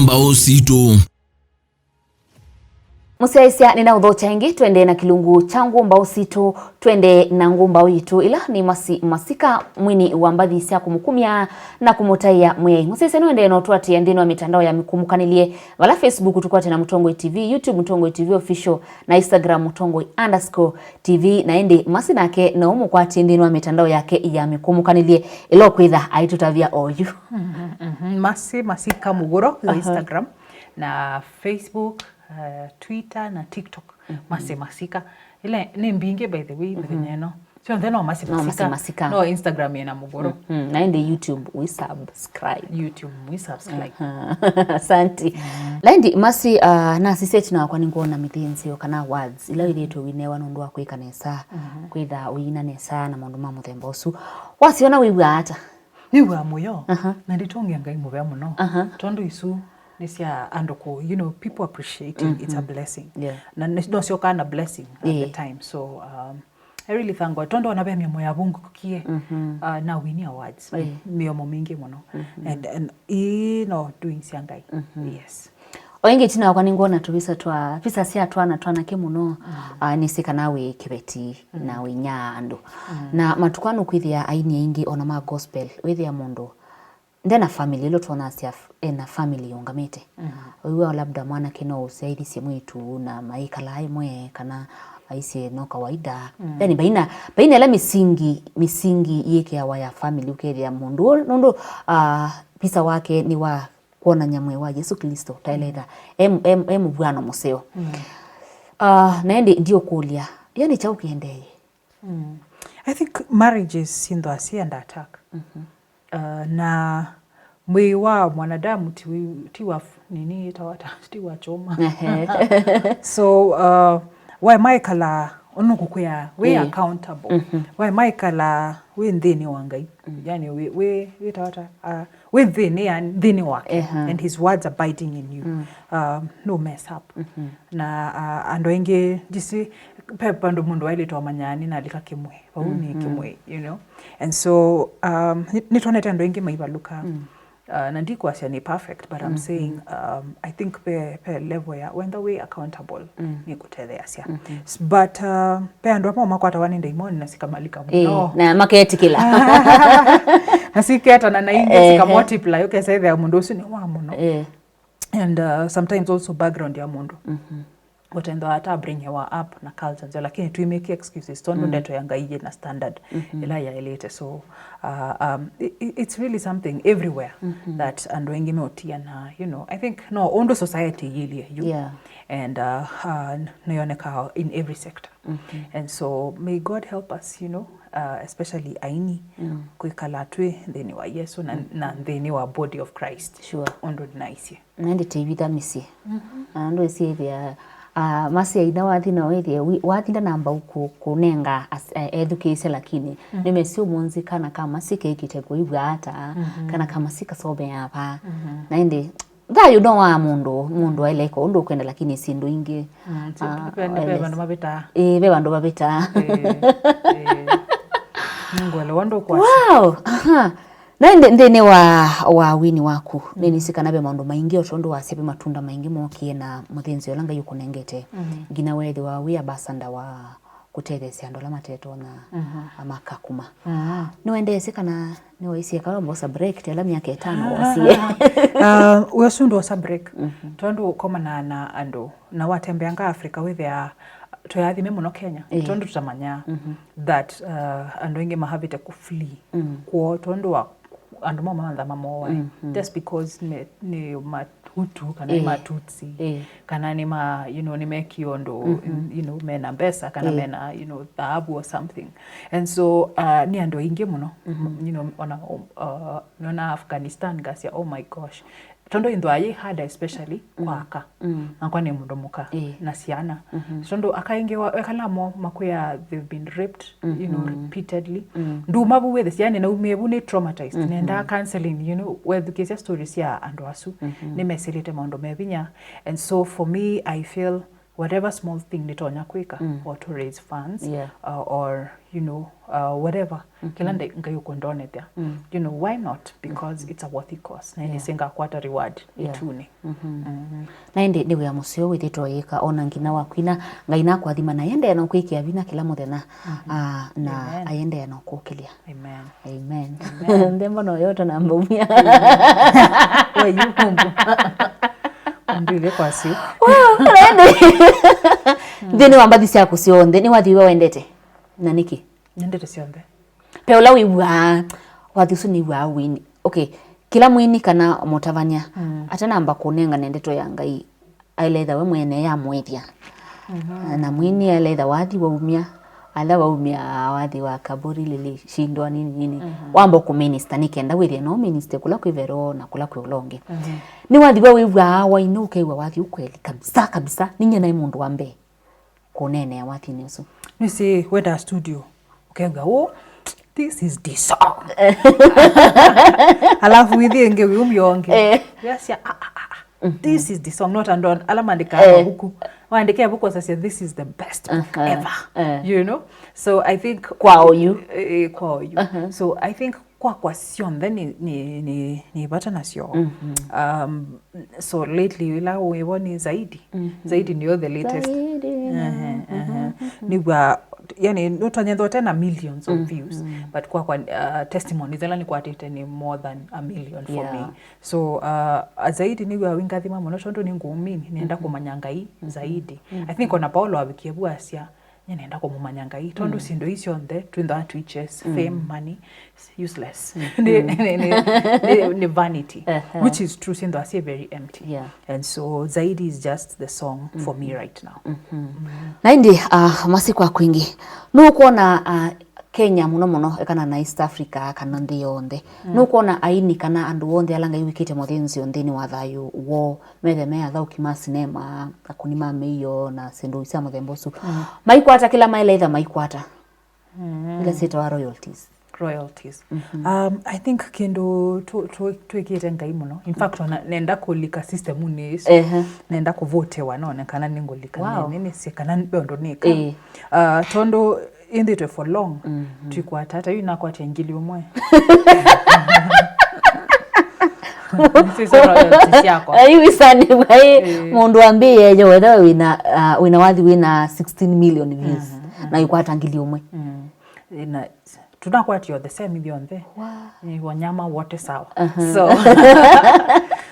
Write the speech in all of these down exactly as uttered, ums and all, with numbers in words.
Mbaũ sitũ. Mũsyaĩĩsya nĩnaũthokya ĩngĩ, twendee na kĩlungu kya ngũmbaũ sitũ, twendee na ngũmbaũ yitũ, ĩla nĩ Masi Masika, mwini wa mbathi sya kũmũkumya na kũmũtaĩa Mwĩai. Mũsyaĩĩsya nĩwendee na ũtũatĩĩa nthĩnĩ wa mĩtandao ya mĩkũmũkanĩlye, vala Facebook tũkwate na Mũtongoi T V, YouTube Mũtongoi T V Official, na Instagram Mũtongoi underscore T V, na ĩndĩ Masi nake no ũmũkwatye nthĩnĩ wa mĩtandao yake ya mĩkũmũkanĩlye, ĩla ũkwĩtha aitũtavya oyu. Mhm, mhm. Masi Masika Mũgũro kwa Instagram na Facebook, uh, Twitter na TikTok. Masi Masika. Ila nĩ mbingĩ, by the way, mĩthenya ĩno. Syonthe no Masi Masika. No Masi Masika. No Instagram ĩna Mũgũro. Mhm. Na ĩndĩ YouTube, we subscribe. YouTube, we subscribe. Aha. Asante. Na ĩndĩ Masi, uh, nasisya ĩtina wakwa nĩngwona mĩthĩnzĩo kana words ila wĩthĩĩtwe ũinewa nũndũ wa kwĩka nesa, kwĩtha ũiina nesa na maũndũ ma mũthemba ũsu. Wasyona wĩw'aa ata? Nĩw'aa mũyo. Aha. Na ndĩtũngĩa Ngai mũvea mũno. Aha. Tondũ isu nĩ sya andũ kũ, you know, people appreciating, it's a blessing. Yeah. Na nĩ- no syokaa na blessing at the time. So, um, I really thank God. Tondũ ona ve mĩomo yavungũkie, uh, na winning awards. Mĩomo mingĩ mũno. And, and ii no doing sya Ngai. Yes. O ĩngĩ ĩtina wakwa nĩngwona tũvisa twa, visa sya twana twanake mũno, ah, nĩsĩ kana wĩ kĩveti na wĩnyaa andũ. Na matukũ aa nũkwĩthĩa aini aingĩ ona ma gospel, wĩthĩa mũndũ ndena family, ĩla twonasya f- ena family yũngamĩte. Ũiw'a labda mwanake no ũsyaithisye mwĩĩtu na maikalaa ĩmwe kana aisye no kawaida. Yani vaina, vaina ĩla mĩsingi, mĩsingi yĩkĩawa ya family, ũkethĩa mũndũ ũũ, nũndũ, ah, visa wake nĩ wa kwonany'a mwĩĩ wa Yesũ Klĩsto, taeleta e, e, e mũvw'ano mũseo. Ah, na ĩndĩ ndiũkũlya, yani kyaũ kĩendee? I think marriages syĩthwa syĩ under attack. Uh, na mwĩĩ wa mwanadamu ti, wi- ti wa f- nini ĩtawa ata, ti wa chuma. Ehe. So, uh, waĩ maikala ũnũkũkwĩa wĩ accountable. Waĩ maikala wĩ nthĩnĩ wa Ngai. Yani wĩ, wĩ, wĩtawa ata, uh, wĩ nthĩnĩ, yani nthĩnĩ wake, and his words abiding in you. Um, no mess up. Na, uh, andũ aingĩ ndisi, pe vandũ mũndũ waĩlĩte ũmanya nĩnalika kĩmwe, vau nĩ kĩmwe, you know. And so, um, nĩ- nĩtwonete andũ aingĩ maivalũka. Uh, na ndikwasya nĩ perfect, but I'm saying, um, I think pe, pe level ya wenda wĩ accountable nĩ kũtetheasya. S- but, uh, pe andũ amwe makwatawa nĩ ndaimoni na sikamalika mũno. Na maketĩkĩla. Na siketana na ingĩ, sika multiply, ũkesa ĩthĩa mũndũ ũsu nĩ wa mũno. And, uh, sometimes also background ya mũndũ. Ũtethĩawa ata bringĩwa up na culture nzeo, lakini tũimake excuses tondũ ndeto ya Ngai yĩna standard ĩla yaĩlĩte. So, uh, um, i- i- it's really something everywhere that andũ aingĩ meũtia na, you know, I think, no, ũndũ society yĩilyĩ yu. And, uh, uh, nĩyonekaa in every sector. And so may God help us, you know, uh, especially aini, kwĩkala twĩ nthĩnĩ wa Yesũ na, na nthĩnĩ wa body of Christ. Sure. Ũndũ nĩnaisye. Na ĩndĩ tĩivitha mĩsyĩ. Na ndwĩsĩthĩa, ah, Masi aina wathi na wĩthĩe wi- wathi ndanamba kũ- kũnenga as- eh, ethukĩĩsya, lakini nĩmesĩ ũmũnthĩ kana ka Masi keĩkĩte kũiw'a ata, kana ka Masi kasomeaa va. Na ĩndĩ thayũ no wa mũndũ, mũndũ aĩle ĩka ũndũ ũkwenda, lakini syĩndũ ingĩ, ah, ve- ve- ve- vandũ mavĩtaa. Ĩĩ, ve vandũ vavĩtaa. Ĩĩ, ĩĩ. Nĩngũelewa ũndũ ũkwasya. Wow! Aha. Na ĩndĩ nthĩnĩ wa, wa wini waku, nĩnĩsĩ kana ve maũndũ maingĩ, o tondũ wasya ve matunda maingĩ mokie na mũthĩnzĩo ũla Ngai ũkũnengete. Nginya weethĩwa wĩ ambassador wa kũtetheesya andũ ala matetonya makakuma. Nĩwendeesye kana nĩwaisye eka wambosa break, te ĩla myaka ĩtano wosie? Ah, ũsu ndwosa break. Tondũ ũkomanaa na andũ, na watembeanga Africa, wĩthĩaa twĩ athime mũno Kenya, tondũ tũtamanyaa that, uh, andũ aingĩ mahavĩte kũ flee kwoo tondũ wa andũ ma mantha mamoae, just because me- nĩ Mahutu kana nĩ Matutsi, kana nĩ ma, you know, nĩ mekie ũndũ, you know, mena mbesa kana mena, you know, thaavu or something. And so, uh, nĩ andũ aingĩ mũno, you know, ona, uh, nona Afghanistan, ngasya, oh my gosh, tondũ ĩndũ ayĩ harder especially kwa aka. Nakwa nĩ mũndũ mũka na syana. Tondũ aka aingĩ wa- ekala mo makwĩa they've been raped, you know, repeatedly. Nduma vu wĩthĩ syana naumie vu nĩ traumatized. Nendaa counseling, you know, wethukĩĩsya story sya andũ asu. Nĩmesĩlĩte maũndũ me vinya. And so for me, I feel whatever small thing nĩtonya kwĩka, mm, or to raise funds, yeah, uh, or, you know, uh, whatever, mm-hmm, kĩla nde- Ngai ũkũndonethya, mm, you know, why not? Because, mm-hmm, it's a worthy cause. Na, yeah, nĩsĩ ngakwata reward, yeah, ĩtunĩ. Mm-hmm. Mm-hmm. Na ĩndĩ nĩ wĩa mũseo wĩthĩtwe ũyĩka, ona nginya wakwina, Ngai nakwathima na aendee na ũkwĩkĩa vinya kĩla mũthenya, mm-hmm, ah, na, amen, aendee na ũkũkĩlya. Amen. Amen. Amen. Nthembo no yoto na mbaumia. Wa yu kumbu. Ndile kwa si. Nthĩnĩ wa mbathi syaku syonthe, nĩ wathi wĩva wendete? Na nĩkĩ? Nendete syonthe. Pe ũla wĩw'aa, wathi ũsu nĩw'aa wini. Okay, kĩla mwini kana mũtavany'a, mm, atanamba kũnengane ndeto ya Ngai, aĩle ĩtha we mwene yamwĩthya. Mhm. Na mwini aĩle ĩtha wathi waumya, ala waumya wathi wa kaburi lilishindwa nini nini. Mhm. Wamba kũminista nĩ kenda wĩthĩe no ũministe kũla kwĩ vero na kũla kwĩ ũla ũngĩ. Mhm. Nĩ wathi we wĩw'aa wainĩ ũkew'a wathi ũkweli kabisa kabisa, ninyie naĩ mũndũ wa mbee kũneenea wathinĩ ũsu. Nĩsĩ wenda studio, ũkew'a, "Oh, this is the song." Alafu wĩthĩe ĩngĩ wĩumya ũngĩ. Eh. Yasya, "Ah, ah, ah, ah. Mhm. This is the song." Not andũ ala maandĩkaa, eh, mavuku. Waandĩka ĩvuku asasya, "This is the best book, aha, ever." Eh. You know? So I think kwa oyu. Eh, kwa oyu. Aha. So I think kwakwa syonthe nĩ, nĩ, nĩ, nĩ vata nasyo. Mhm. Um, so lately, ĩla wĩvo nĩ Zaidi. Mhm. Zaidi nĩyo the latest. Zaidi, ehe, mhm, ehe, mhm. Nĩw'a, yani, nũtonyethwa tena millions of, mhm, views, but kwakwa, uh, testimonies ĩla nĩkwatĩte nĩ more than a million for, yeah, me. So, uh, a Zaidi nĩw'a wĩngathima mũno tondũ nĩ ngũmini, nĩenda, mhm, kũmanya Ngai, mhm, zaidi. Mhm. I think ona Paulo avikie vu asya, "Nyie nenda kũmũmanya Ngai," tondũ, mm, syĩndũ ii syonthe twĩthwa twĩ chase, mm, fame, money, useless. Mm. Nĩ, nĩ, nĩ, nĩ, nĩ vanity, uh-huh, which is true, syĩthwa syĩ very empty. Yeah. And so Zaidi is just the song for me, mm-hmm, right now. Mm-hmm. Mm. Na ĩndĩ, ah, masiku akwingĩ, nũkwona, ah, Kenya mũno mũno, ekana na East Africa, kana nthĩ yonthe. Mm. Nũkwona aini kana andũ onthe ala Ngai wĩkĩte mũthĩnzĩo nthĩnĩ wa thayũ woo, methe me athaũki ma sinema, akũni ma mĩio na syĩndũ sya mũthemba ũsu. Mm. Maikwata kĩla maĩle ĩtha maikwata. Mm. Ila syĩtawa royalties. Royalties. Mm-hmm. Um, I think kĩndũ tũ- tũ- twĩkĩte Ngai mũno. In fact, ona nenda kũlika system-inĩ ĩsu. Ehe. Nenda kũvotewa none kana nĩngũlika. Wow. Nĩ- nĩsĩ kana ve ũndũ nĩka. Ĩĩ. Uh, tondũ ĩndĩtwe for long, mhm, twikwata, ta yu nakwatia ngili ũmwe. Nĩsĩ royalty syakwa. Ai, wĩsanĩw'a ĩ, ĩĩ, mũndũ ambĩĩe yo, wetha wĩna, uh, wĩna wathi wĩna sixteen million views, mhm, mhm, na ikwata ngili ũmwe. Mm. Na tunakwatio the same ithyonthe. Wa- Ni wanyama wote sawa. Aha. So,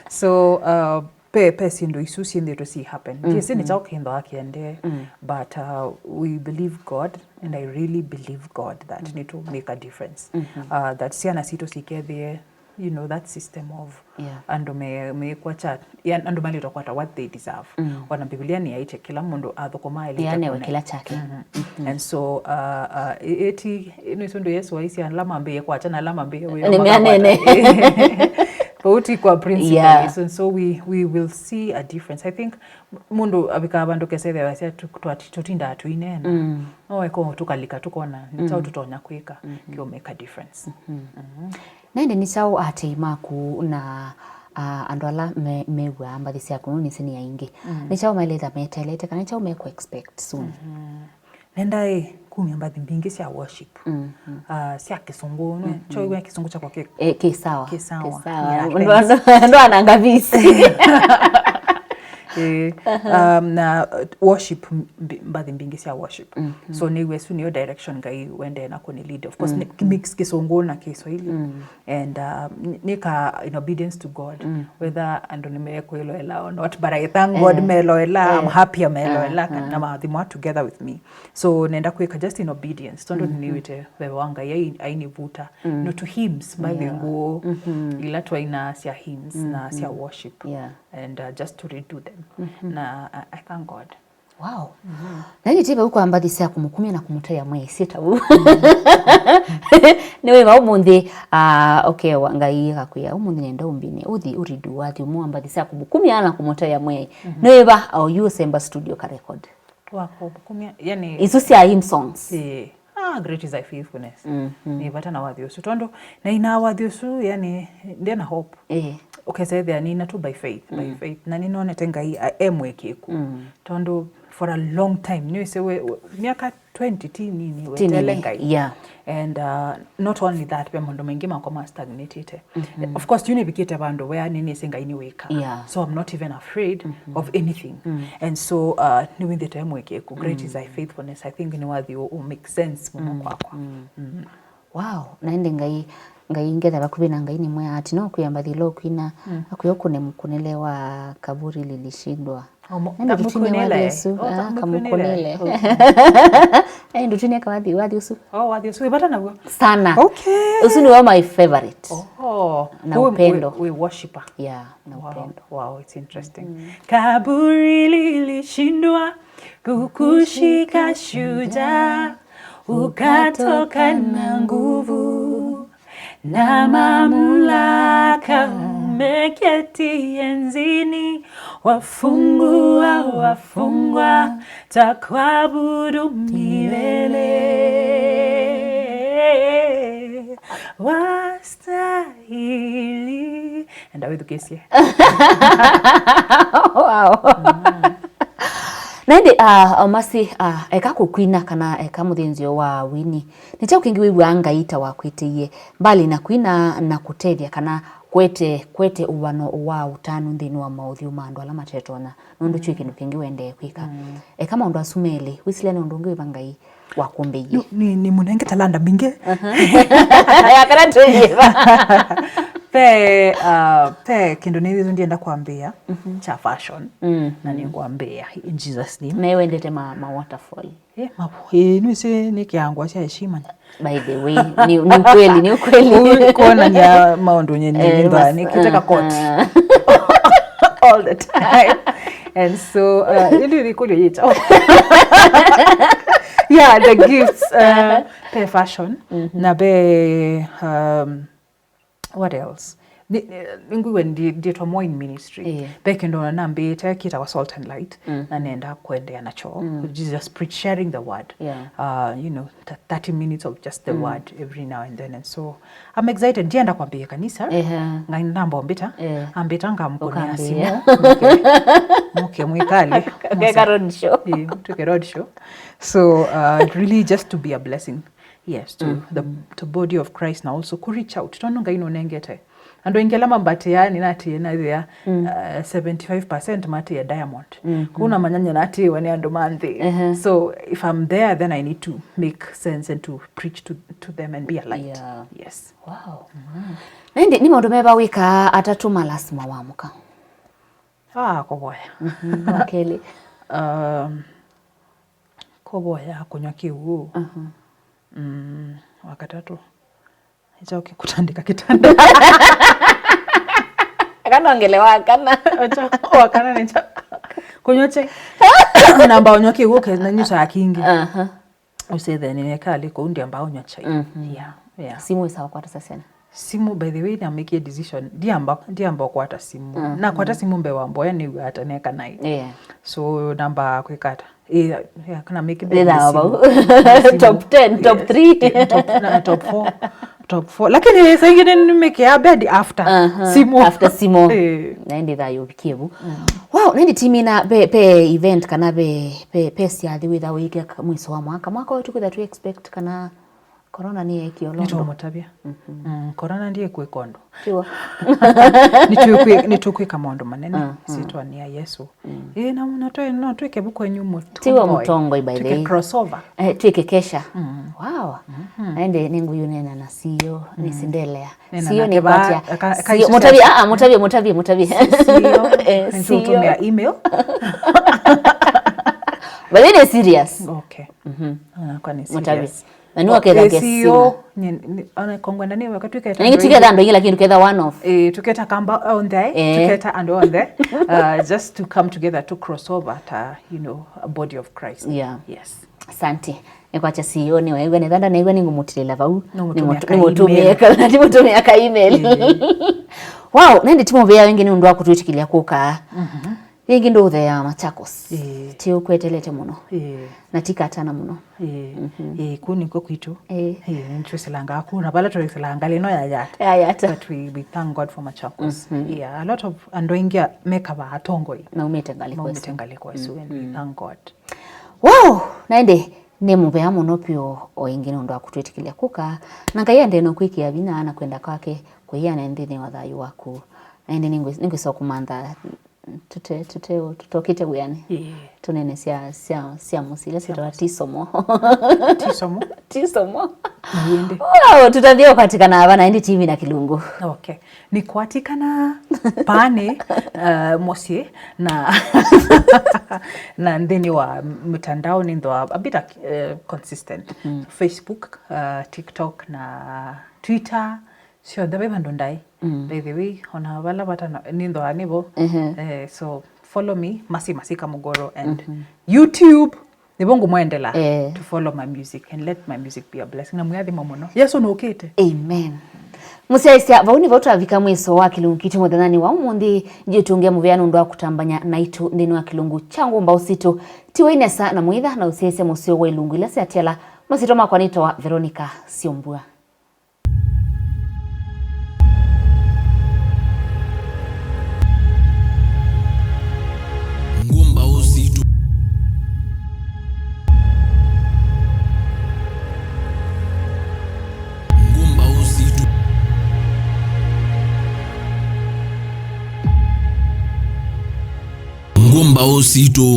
so, uh, pe, pe syĩndũ isu syĩthĩtwe si happen. Mhm. Ndiĩsĩ nĩ kyaũ kĩthwa kĩendee, mm, but, uh, we believe God, and I really believe God that, mm, nĩtũ make a difference. Mhm. Uh, that syana sitũ sikethĩe, you know, that system of, yeah, andũ me- mekwata, yani, andũ malĩtwa kwata what they deserve. Mm. Ona Biblia nĩyaĩtye kĩla mũndũ athũkũma aĩlĩte, yanewe kũne- kĩla kyake. Mhm. Mhm. And so, uh, uh, ĩ- ĩti ĩno ĩsu ndũ Yesu waisye ala mambĩĩe kwata na ala mambĩĩe wĩoo nĩ makakwata. Meanene. Vau ti kwa principle, yeah, isu. So we, we will see a difference. I think mũndũ avikaa vandũ kesethewasya tũtindaa tũineena. Mm. No eko tũkalika tũkona nĩ kyaũ, mm, tũtonya kwĩka, mm-hmm, kĩũ make a difference. Mm-hmm. Mm-hmm. Na ĩndĩ nĩ kyaũ aatĩĩi maku na, ah, andũ ala me- mew'aa mbathi syaku, nũndũ nĩsĩ nĩ aingĩ? Mm. Nĩ kyaũ maĩle ĩtha meteelete, kana nĩ kyaũ mekũ expect soon? Mm-hmm. Nendaĩ kumya mbathi mbingĩ sya worship. Mm-hmm. Ah, sya kĩsũngũ, nĩ, mm-hmm, kyo wĩa kĩsũngũ kyakwa kĩ- Eh, kĩ sawa. Kĩ sawa. Kĩ sawa. Yeah, andũ thanks. Andũ ananga visi. Eh, aha, um, na, uh, worship, mbi- mbathi mbingĩ sya worship. Mm-hmm. So nĩw'e ĩsu nĩyo direction Ngai wendee na kũni lead. Of course, mm-hmm, nĩ mix kĩsũngũ na Kiswahili. Mm. And, uh, n- nĩka in obedience to God, mm, whether andũ nĩmekwĩloela or not, but I thank God, eh, meloela, I'm, eh, happier meloela, ah, na maathimwa together with me. So nenda kwĩka just in obedience, tondũ, mm-hmm, nĩnĩw'ĩte veva wa Ngai ai- ainivuta, mm, no to hymns, mbathi, yeah, ngũũ, mm-hmm, ila twainaa sya hymns na sya, mm-hmm, worship. Yeah. And, uh, just to redo them. Mm-hmm. Na I, I thank God. Wow. Mm-hmm. Na ĩndĩ ti vau kwa mbathi sya kũmũkumya na kũmũtaĩa mwĩĩ syĩ ta ũu. Nĩ wĩva ũmũnthĩ, ah, ũkewa Ngai akakwĩa, "Ũmũnthĩ nenda ũmbine, ũthi ũredo wathi ũmwe wa mbathi sya kũmũkumya na kũmũtaĩa mwĩĩ." Mm-hmm. Nĩ wĩva, o yu ũsemba studio ka record? Wa kũmũkumya, yani isu sya hymn songs. Ĩĩ. Ah, great is thy faithfulness. Mm-hmm. Nĩ vata na wathi ũsu. Tondũ, na ina wathi ũsu, yani, ndena hope. Eh. Ũkesethĩa nina tu by faith, by, mm, faith. Na nĩnonete Ngai a- e mwĩkĩku. Mm. Tondũ for a long time. Nĩwĩsĩ we, we, myaka twenty ti nini, Ti nini, wetele Ngai. Yeah. And uh, not only that, ve maũndũ maingĩ makwa ma stagnatĩte. Of course, yu nĩvikĩte vandũ wea nĩnĩsĩ Ngai nĩwĩka. Yeah. So I'm not even afraid of anything. And so uh, nĩwĩthĩte mwĩkĩku. Great is thy faithfulness. I think nĩ wathi ũ make sense mũno kwakwa. Wow, na ĩndĩ Ngai, Ngai ngetha vakuvĩ na Ngai nĩmwĩa ati no kwĩamba thĩla ũkwina, akwĩa ũkũne mũkũnĩle wa kaburi lilishindwa. Omo- Nende tũtinie mũkũnĩle. Wathi ũsu, Oh, ah, mũkũnĩle. Kamũkũnĩle. Ĩĩ, ndũtinie kawathi, wathi ũsu. Oh, wathi ũsu wĩvata naw'o? Sana. Okay. Ũsu nĩwe my favorite. Oh, Na wĩ- upendo. Wĩ, wĩ worshiper. Yeah, na upendo. Wow, it's interesting. Kaburi lilishindwa kukushika, shujaa, ukatoka na nguvu na mamlaka, umeketi enzini, wafungua wafungwa, takuabudu milele. Wastahili. Enda wĩthukĩĩsye. Wow. Na ĩndĩ, ah, Omasi, ah, eka kũkwina kana eka mũthĩnzĩo wa wini, nĩ kyaũ kĩngĩ wĩw'aa Ngai ta wakwĩtĩie, mbali na kwina na kũtethya kana kwete, kwete ũvano wa ũtanu nthĩnĩ wa maũthyũ ma andũ ala matetonya, nũndũ kyĩ kĩndũ kĩngĩ wendee kwĩka? Eka maũndũ asu melĩ, wĩsilya nĩ ũndũ ũngĩ wĩva Ngai wakũmbĩie? Nĩ, nĩ, nĩ mũnenge talanda mbingĩ. Ya kana tũyĩva. Pe, uh, pe kĩndũ nĩthĩtũ ndienda kwambĩĩa kya fashion. Na nĩngwambĩĩa in Jesus name. Na wendete ma, ma waterfall. Eh, mabu. Eh, nĩwĩsĩ nĩ kĩangwa kya heshima. By the way, ni, ni ukweli, ni ukweli. Kuonania maũndũ nye nĩ Eh, nyimba mas- nĩkĩte ka coat ah, all the time. And so uh, ili likulyo yita. Yeah, the gifts, uh, pe fashion na pe, um, what else? Ni- ni- ningwiwe ndi- nditwa more in ministry. Yeah. Pe kĩndũ nambĩĩte kĩtawa Salt and Light, na nenda kũendeea nakyo, which is just preach, sharing the word. Yeah. Uh, you know, th- thirty minutes of just the word every now and then. And so I'm excited. Ndienda kwambĩĩa kanisa. Ehe. Ngai namba ũmbĩta. Yeah. Ambĩta ngamkũnĩa Ũkambĩĩa. Simũ. Mũke, mũke mwĩkale. Keka road show. Eh, tuke road show. So uh, really just to be a blessing. Yes, to the to body of Christ, na also ku reach out. Tondũ Ngai nũnengete andũ aingĩ ala mambatĩaa nĩnatĩĩe nathĩa uh, seventy-five percent matĩĩe diamond. Kũu namanyanya natĩĩwa nĩ andũ ma nthĩ. So if I'm there, then I need to make sense and to preach to, to them and be a light. Yeah. Yes. Wow. Na ĩndĩ nĩ maũndũ meva wĩkaa atatũ ma lasima wamũka? Ah, kũvoya. Wa kelĩ. Um, kũvoya, kũnywa kĩw'ũ. Mm, wa katatũ. Nĩkyaũkie kũtandĩka kĩtanda. Akanongele wa kana. Acha, wa kana nĩ kya. Kũnywa chai. Namba ũnywa kĩw'ũ ke na nyusaa kĩngĩ. Aha. Ũsethene nĩkalĩ kũu ndiamba ũnywa chai. Yeah, yeah. Simũ ĩsa ũkwata sasena. Simũ, by the way, namĩkie decision ndiamba ndiamba ũkwata simũ. Nakwata simũ mbee wa mboya nĩw'a ata neka naĩ. Yeah. So namba kwĩka ata? Eh, yeah, kana make bed Thĩna simũ. vau. Top ten, top three. Eh, top, na, top four. Top four. Lakini saa ingine nimekea bed after Aha, simũ. After simũ. Eh. Na ĩndĩ thayũ ũvikie vu. Wow, na ĩndĩ timina pe, pe event kana pe, pe, pe syathi wĩtha wĩke mwiso wa mwaka. Mwaka ũyũ tũkwĩtha tũ expect kana corona nĩ ĩkie ũlũndũ. Nĩtũmũtavya. Mm, corona ndiye kwĩka ũndũ. Tiwa. Nĩtũkwĩ- nĩtũkwĩka maũndũ manene syĩtwanĩ ya Yesu. Ĩĩ, na, na twe- no twĩke vu kwenyu mũ- Tiwa mũtongoi. Mũtongoi, by the Twĩke way. Crossover. Eh, twĩke kesha. Wow. Na ĩndĩ nĩngũyũneena na C E O, nĩsindelea. Nena C E O nake nĩkwatya. va- aka- aka- C E O, mũtavye, ah, ah, mũtavye, mũtavye, mũtavye. C E O, Eh, nĩtũ- C E O. Ũtũmĩa email. But then it's serious. Okay. Nakwa nĩ Mũtavye. serious. Na nĩ waketha Eh, C E O, nye- ni- ona kongwenda nĩ weka twĩketa Na ingĩ tuketha andũ aingĩ lakini tuketha one off. Eh, tuketa kamba onthe, Eh. tuketa andũ onthe, uh, just to come together to cross over ta, you know, a body of Christ. Yeah. Yes. Asante. Nĩkwatya C E O nĩwaigua nĩ thanda naigua nĩngũmũtilĩla vau. Nĩmũtũmĩa ka Nĩmũtũmĩa email. ka- nĩmũtũmĩa ka email. Wow, na ĩndĩ timũvĩa wengĩ nĩ ũndũ wa kũtwĩtĩkĩlya kũka. Yĩngĩ ndũũtheea Machakos. Ĩĩ. Ti ũkwetelete mũno. Ĩĩ. Na ti Katana mũno. Ĩĩ. Mhm. Ĩĩ, kũu nĩkw'o kwitũ. Ĩĩ. Ĩĩ, nĩtwĩsĩlangaa kũu na vala tũĩsĩlaa ngalĩ ĩno ya Yatta. Ya Yatta. But we, we thank God for Machakos. Mhm. Yeah, a lot of andũ aingĩ a- mekavaa atongoi. Maumĩte ngalĩko isu. Maumĩte ngalĩko isu, and we thank God. Wow! Na ĩndĩ nĩ mũvea mũno vyũ o ĩngĩ nũndũ wa kũtwĩtĩkĩlya kũka. Na Ngai aendee na kwĩkĩa vinya na kwenda kwake kũiana nthĩnĩ wa thayũ waku. Na ĩndĩ nĩngwĩ- nĩngwĩsa kũmantha tũte tũte tũtokĩte wĩanĩ. Ĩĩ. Tũnene sya sya sya mũsyĩ ila syĩtawa tisomo. Tisomo. Tisomo. Ĩndĩ. Wow, tũtambie ũkwatikana ava na ĩndĩ T V na Kĩlungu. Okay. Nĩkwatikana paanĩ, uh, mũsyĩ na na nthĩnĩ wa mtandao nĩnthwa a bit, uh, consistent. Mm. Facebook, uh, TikTok na Twitter. Syonthe vai vandũ ndaĩ. Mm. By the way, ona vala vata na- nĩnthwaa nĩvo. Mhm. Eh, so follow me, Mercy Masika Mugoro, and YouTube. Nĩvo ngũmwendela. Eh. To follow my music and let my music be a blessing. Na mwĩathimo mũno. Yesu nũkĩte. Amen. Mũsyaĩĩsya, vau nĩvo twavika mwĩso wa kĩlungu kitũ mũthenyanĩ wa ũmũnthĩ. Ndyĩtũngĩa mũvea nũndũ wa kũtambany'a naitũ nthĩnĩ wa kĩlungu kya Ngũmba Ũsitũ. Tiwa inesa na mũitha na ũsyaĩĩsya mũseo wa ilungu ila syatiala. Masyĩtwa makwa nĩtawa Veronica Syombua. Ngũmba Ũsitũ. Ngũmba Ũsitũ. Ngũmba Ũsitũ.